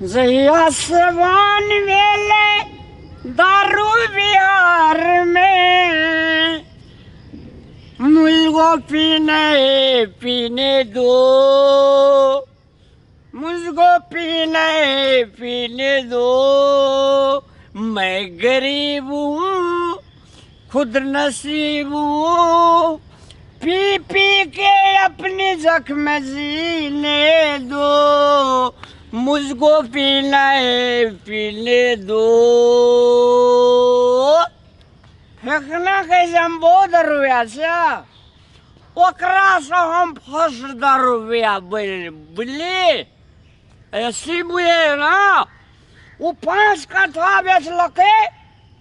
जहिया से वन भेलै दारू बिहार में, मुझको पीने पीने दो, मुझको पीने पीने दो, मैं गरीब हूँ खुद नसीब हूँ, पी पी के अपनी जख्म जीने दो, मुझको पीना है पीने दो। फेंकना कैसे हम बहुत रुपया से ओकरा से हम फर्स्ट दारू रुपया बुझली ऐसी बुझे ना, वो 5 कट्ठा बेचलकै,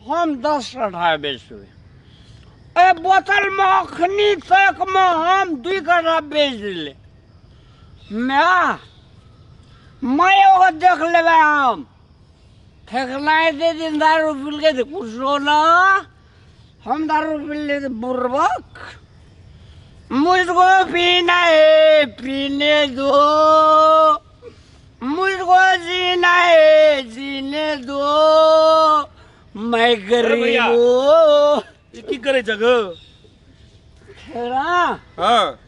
हम 10 कट्ठा बेचबै। ए बोतल में अखनी तक में हम 2 कट्ठा बेच दिले। मैं ओकर देख लेबै। हम फेंकना दे दिन दारू पी के कुछो ना, हम दारू पी ले बुर्बक। मुझको पीना है पीने दो, मुझको जीना है जीने दो, मैं गरीब भैया। हूँ। ई की करै छ गो? हाँ। हाँ।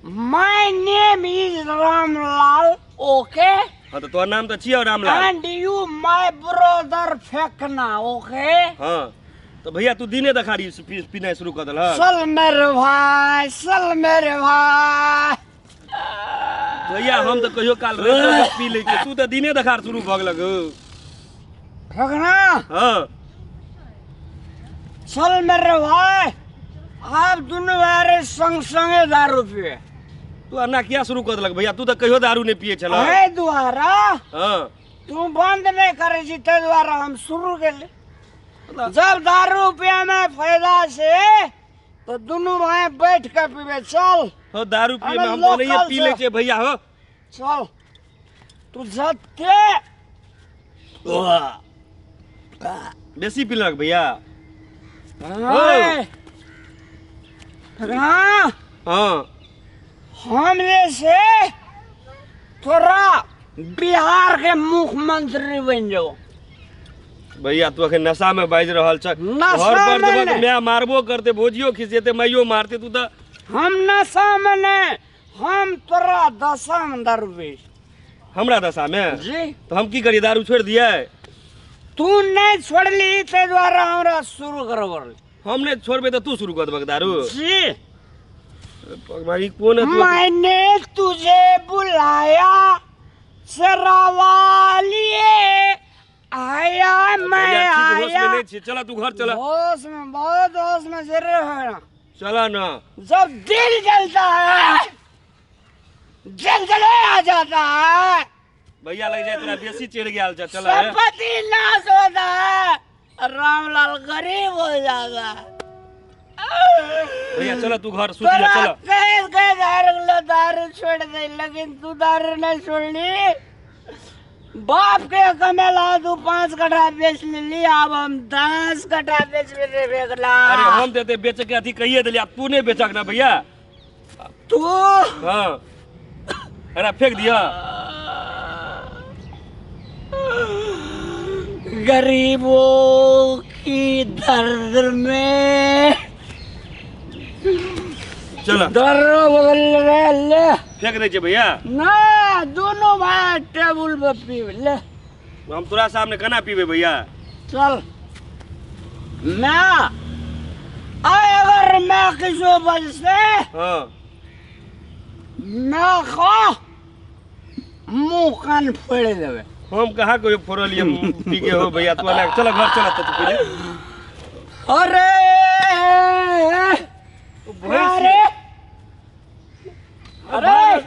My name is Ramlal, okay? हाँ, तऽ तोहर नाम तऽ छियौ Ramlal. And you my brother Phekna, okay? हाँ, तऽ भैया तू दिने देखारी पीनाइ शुरू कऽ देलहक। चल मेरे भाई, चल मेरे भाई। भैया, हम तऽ कहियो काल रातिओ कऽ पी लै छियै, तू तऽ दिने देखार शुरू भऽ गेलक हौ। फेकना। हाँ। चल मेरे भाई, आप दुनू भाई संग संगे दारू पिए। तू एना किया शुरू कऽ देलक भैया? तू तऽ कहियो दारू नहि पियै छलह। एहि द्वारा हाँ। तू बंद नहीं करे छी, ताहि दुआरे हम शुरू केली। जब दारू पिए में फायदा छै तो दुनू भाई बैठ के पीबे, चल। हो, दारू पिए में हमे हम तो नहीं लोकल पी लै छै। छियै भैया हो। चल तू जते बेसी पीलक भैया। हाँ। हाँ। हाँ। हम जे छै तोरा बिहार के मुख्यमंत्री बनि जाओ। भैया, तू अखन नशा में बाजि रहल छ। नशा घर पर में जेबह तऽ नहि। माय मारबो करते, भोजियो खिसेते, माइयो मारते, तू तऽ हम नशा में नहीं, हम तोरा दशा में दारू पी। हमरा दशा में? जी। तऽ हम की करी, दारू छोड़ि दियै? तू नहीं छोड़ली, ताहि दुआरे हमरा शुरू करऽ पड़ल। हम नहि छोड़बै तऽ तू शुरू कऽ देबक दारू? जी। भगवान, ई कोन है तू? मैंने तुझे बुलाया शरावालिए, आया मैं। भैया, ठीक होश में आया। नहीं छी, चला तू घर चला। होश में, बहुत होश में जरूर है ना। चला ना। जब दिल जलता है, जल जले आ जाता है। भैया, लग जाए तोरा बेसी चढ़ि गेल छ, चला हे। संपत्ति नाश होता है, रामलाल गरीब हो जाता है। भैया, चला तू घर सुत जा। तोरा चला। कह कह दारू दारू छोड़ दे, लेकिन तू दारू नहीं छोड़ली। बाप के कमेला तू 5 कट्ठा बेच लेली, अब हम 10 कट्ठा बेच ले बेगला। अरे, हम देते बेचे के अथी कहिए देली, आब तू नहीं बेचक ना भैया। तू हाँ, अरे फेंक दिया। गरीबों की दर्द में चल। दर्द बदल रहे, ले। फेंक दै छै भैया। ना, दोनों भाई टेबुल पे पी ले। हम तोरा सामने केना पीबै भैया? चल, मैं आय अगर मैं किसो बजसे मैं खा मुंह कान फोड़ देवे। हम कहाँ कहियो फोड़लियै पी के हो भैया? तू एना चल, घर चल तऽ तू पहिले। अरे भैंस। अरे अरे,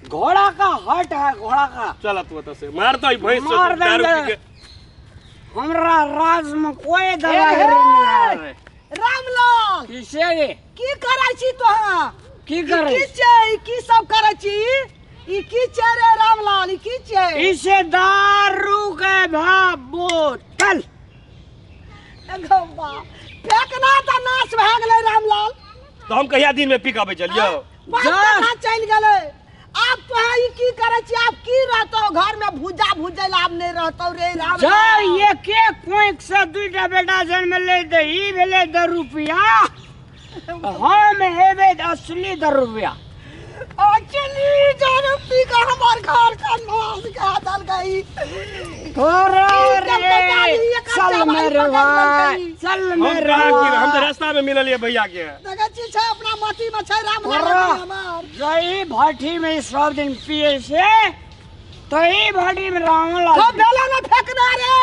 घोड़ा का हट है, घोड़ा का। चल तू ओतऽ से, मारतै भैंस से। मार तू दारू देंगे। पी के। हमरा राज में कोई दादागिरी नहीं है। रामलाल। किसे गे? की करै छी तोहाँ? की ई करै? की छै? ई की सब करै छी? ई की छै रे रामलाल, ई की छै? इसे दारू के भाव बोतल। गौवा फेकना तऽ नाश भए गेलै रामलाल। तऽ हम कहिया दिन में पी के अबै छलियौ? 5 जा। कट्ठा चलि गेलै। आब तोहाँ ई की करै छी? आब की रहतौ घर में? भूत। जलाब नहीं रहतौ रे राम। जब एक एक कोइक से दुईटा बेटा जन्म ले दे ई भेलै 10 रुपया, हम हेबै असली 10 रुपया। अचली दारू पी के हमार घर का नाश के दल गई। तोरा ई रे सब तो गाली एकर चल जमाई मेरे पकड़ भाई, लेलकै। चल हम मेरे कहाँ की, हम तऽ भाई। रास्ता में मिललियै भैया के। देखै छी, छै अपना मती में छै राम लाल तोरा हमार। जही भट्ठी में सब दिन पिए से तही भट्ठी में रामलाल। तो बेला न फेकना रे।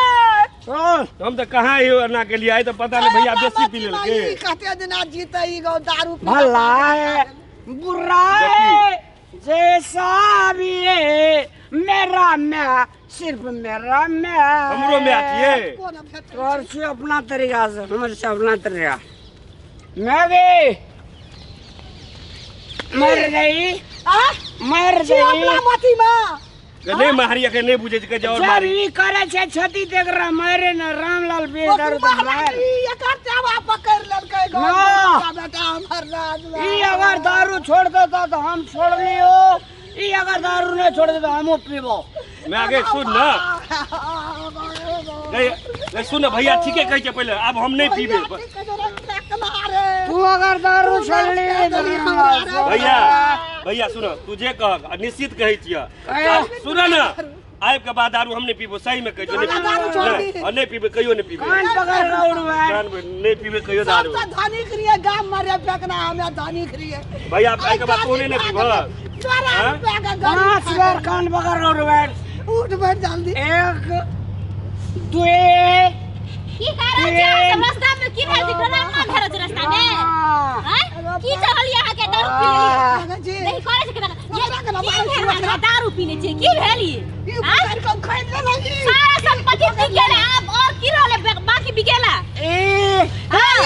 चल। हम तऽ कहाँ इहो एना के लिए आइ तऽ पता नहीं भैया बेसी पी लेलकै। ई कते दिना जीते ई गौ दारू पी के। भला है बुरा है जैसा भी है, मेरा मैं सिर्फ मेरा मैं। हमरो my छियै। कोना फेकतै? तोर से अपना तरीका से, हमर से अपना तरीका। मैं भी मर गई। आ मर छी गई। अपना मती में। के नहि मारी के नहि बुझै छै के जे और जब मारी। ई करे छै क्षति देख रहा मारे न रामलाल बे दारू तऽ मार। ई एकर चावा पकड़ लेलकै गौ। ना। बेटा हमर राज। ई अगर दारू छोड़ देता तो हम छोड़ लियो, ई अगर दारू नहीं छोड़ देता हमहूँ पीबो। मैं आगे सुन न गई गई, सुन न भैया, ठीके कहै छै, पहिले आब हम नहि पीबै। तू अगर दारू छोड़ ली तो रामलाल छोड़। भैया, भैया, सुन, तू जे कह आ निश्चित कहै छियै। सुन न, आबि के बाद दारू हम नहि पीबो, सही में कहै छियै, नहि दारू छोड़ पीबै। दी। नहि, नहि पीबै, कहियो नहि पीबै। कान पकड़ रहा भाई। कान पर नहि पीबै कहियो दारू। सबसे धनिक रहिए गाम में रे फेकना, हमे धनिक रहिए। भैया, आइ के बाद तू नहि पीबह। तोरा हाँ? रुपया के पांच गरीब। बार कान पकड़ रहा भाई। उठ बैठ जल्दी। एक, दू। की कर रहल छी अहाँ सब रास्ता में? की भेल छै? ड्रामा भए रहल छै रास्ता में? आँय? की चढ़ल अहाँ के दारू पी लेलियै? देखै छी। नहीं करे छै केना ये? ओकरा के ना की मारै छी, भेल अहाँके? दारू पीने छियै? की भेल ई? ई आँय? पकड़ के खरीद लेलक ई। सारा संपत्ति बिक गेल, आब और की रहलै बाकी बिकेला? ए।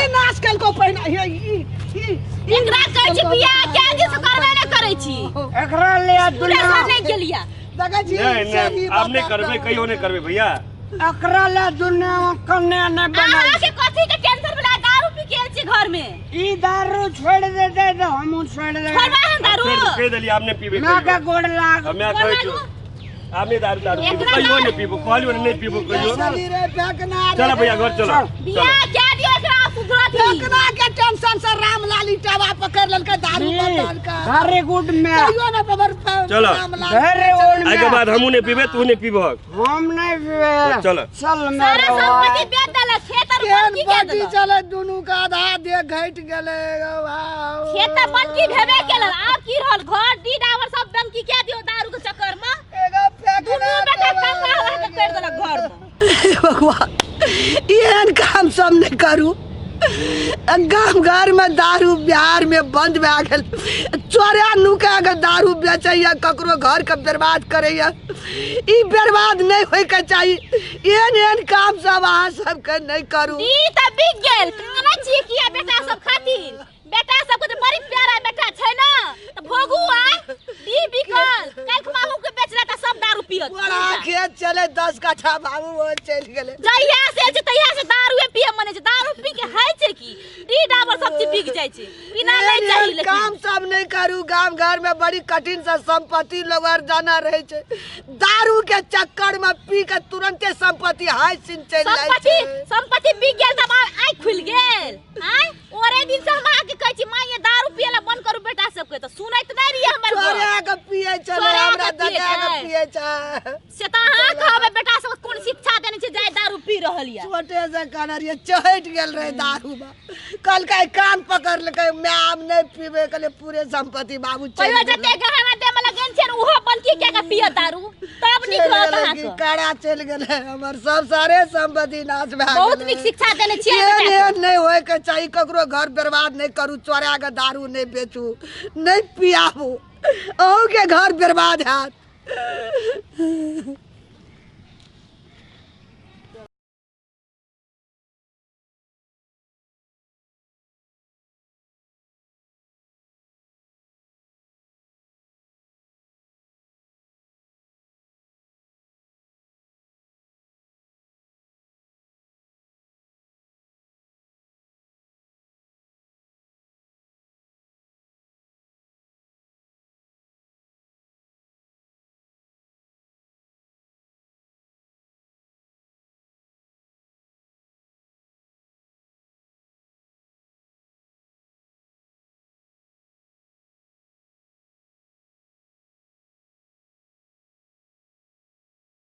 ई नाश केलको पहिने हे ई ई ई। एकरा कहै छी बियाह के दिन से करबे नहि करै छी। एकरा ले पूरा दुनिया सब नहि गेलियै। देखै छी। नहि से नहि ई आब नहि बात करबै, कहियो नहि करबै भैया। एकरा ले दुनिया कन्या नहीं बनल। अहाँके कथी के टेंशन भेलै? दारू पी के आयल छी घर में। ई दारू छोड़ देते तो हमहूँ छोड़ दे। छोड़बै हम दारू? फेर कहि देलियै, आब नहि पीबै मैं के कहियो। गोड़ लाग। हम मैं कहै छियौ, आब नहि दारू दारू पीबो। एकरा कहियो दारू- नहि पीबो, कहलियो नहि पीबो कहियो। चली रे फेकना रे। चल भैया, घर चल। बियाह के दियौ एकरा, सुधरत ई। फेकना के टेंशन से रामलाल ईटावा पकड़ लेलकै, दारू बदल के। वेरी गुड मैं। कहियो ना पकड़। चलो। रामलाल। वेरी गुड। आइ के बाद हमहूँ नहि पीबै, तू नहि पीबहक। हम नहीं पीबे। चल। चल सारा मेरे संपत्ति भाई। बेच देलक, खेत आर केहन बंकी के बटी देलक। चले, दुनू के आधा देह घटि गेलै गौ भाउ। खेत तऽ बंकी भेबे केलक, आब की रहल? घर डी डावर सब बंकी के दियौ दारू के चक्कर में। एगो फेकना दुनू बेटा कंगाल अहाँके करि देलक घर में। भगवान, एहन काम सब नहि करू। गाम घर में दारू बिहार में बंद भए गेल। चोरा नुका के दारू बेचैया, ककरो घर के बर्बाद करैया। ई बर्बाद नहि होइके चाही। एहन एहन काम सब अहाँ सबके नहि करू। ई तऽ बिक गेल। कानै छियै किया बेटा सब खातिर? बेटा सबके तऽ बड़ी प्यारा बेटा छै ने, तऽ भोगू। आइ डी बिकल, काल्हि खुमा अहूँ के बेचला तऽ सब दारू पियत। बड़ा खेत चले, 10 कट्ठा बाबू, ओ चलि गेलै। जहिया से छै तहिया से दारूए पिए मने छै। दारू पी के है छै की? डी डाबर सब चीज बिक जाइ छै। पीना नहि एहन चाही एहन लेकिन। काम सब नहि करू। गाम घर में बड़ी कठिन से संपत्ति लोग आर जाना रहे छै। दारू के चक्कर में पी के तुरंते संपत्ति हाई सिन चलि जाइ संपत्ति छै। संपत्ति बिक गेल तब आँखि खुलि गेल आँय? ओरे दिन से हम अहाँके कहै छी, माँ ये, दारू पिए ला बंद करू बेटा सबके, तऽ सुनैत नहि रहियै हमर गप। चोरा के पिए छलै। चोरा हमरा के पियै दगा के छै। पिए छै। से तऽ अहाँ कहबै, बेटा सबके कोन शिक्षा देने छै जाय दारू पी रहल यऽ? छोटे से कहने रहियै, चहटि गेल रहे दारू में। कहलकै, कान पकड़लकै, माय, आब नहि पीबै। कहलियै, पूरे संपत्ति बाबू चलि कहियो गेलै। जते गहना देमे लगन छै ने, ओहो बंकी के के पियत दारू, तब नीक चलि रहत गेलै कि अहाँके। कड़ा चलि गेलै, हमर सब सारे संपत्ति नाश भए बहुत गेलै। नीक शिक्षा देने छियै एहन बेटाके। एहन नहि होइके चाही। ककरो घर बर्बाद नहि करू, चोरा के दारू नहि बेचू, नहि पियाबू, अहूँके घर बर्बाद हैत।